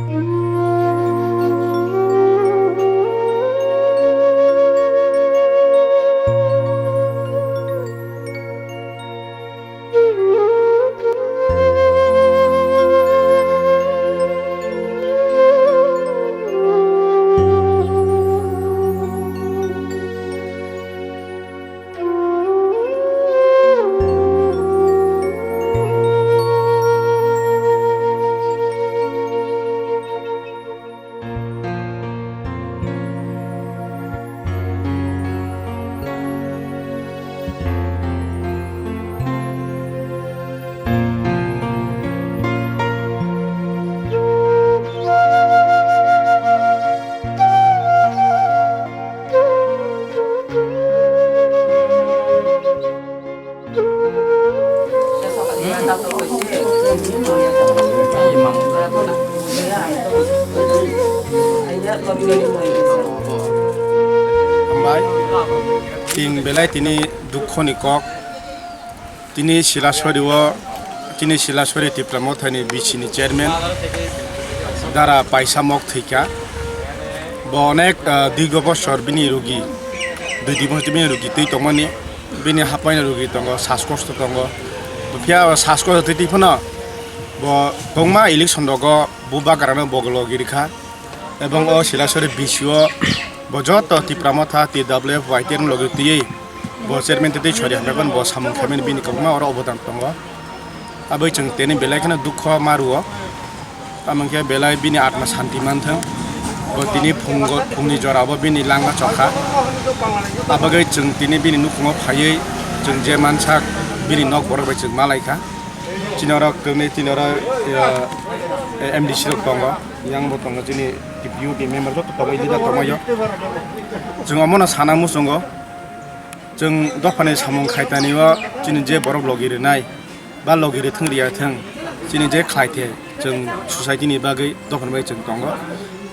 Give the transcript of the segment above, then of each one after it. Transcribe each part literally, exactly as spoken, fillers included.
Hambai. Chwng belai tini dukho ni kok. Tini Silasori o, tini Silasori Tipra Mothani B C ni chairman Dara Paisa Mok thwikha. Bo onek, ah, dirgo bosor bini rugi, dui di bosor bini rugi twi tongmani. Bini hapaina rugi tongo, saskosto tongo. Phiya o saskosto twi twi phano bo kwbangma election rogo bo bagrano bo logi rikha. Ebong o Silasori B C o bo joto Tipra Motha, T W F, Y T F logi twiwi bo chairman twi twi sori hamya phano bo samung khaimani bini kwbangma oro obodan tongo. Aboni chwng tini belai kheno dukho ma rwo. Tamo khe belai bini atma santi manthwng. Bo tini phungo, phungni jora bo bini langma chokha. Abagwi chwng tini bini nukhungo phaiwi chwng je mansak bini nok borok bai chwng malaikha. Chini oro kwrwngni, chini oro, eh, M D C rok tongo, yang bo tongo, chini T P U ni member joto tongo, leader tongmani. Chwng omono sana muchungo, chwng dophani samung khaitani o chini je borok logi rwnai, ba logi rwthwng rwya thwng, chini je khlai the, chwng society ni bagwi, dophani bagwi chwng tongo.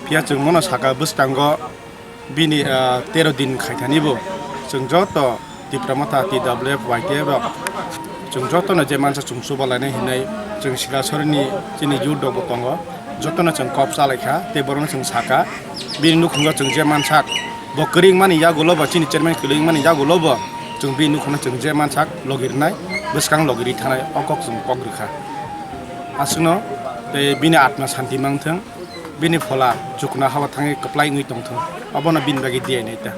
Phiya chwng mono saka bwskango bini, ah, tero din khaithani bo chwng joto Tipra Motha, T W F, Y T F rok chwng jotono je mansa chwng chuba lainai hinwi chwng Silasori ni chini youth rok bo tongo, jotono chwng kok cha laikha tei borokno chwng saka bini nukhungo chwng je mansak. Bo kwrwngmani yagulo bo, chini chairman kwrwngmani yagulo bo, chwng bini nukhungno chwng je mansak logi rwnai, bwskang logi rwi thanai, o kok chwng kok rwkha. Aswkno tei bini atma santi mangthwng, bini phola chukna hao thangwi kwplai wngwi tongthwng, obono bini bagwi diya nai ta.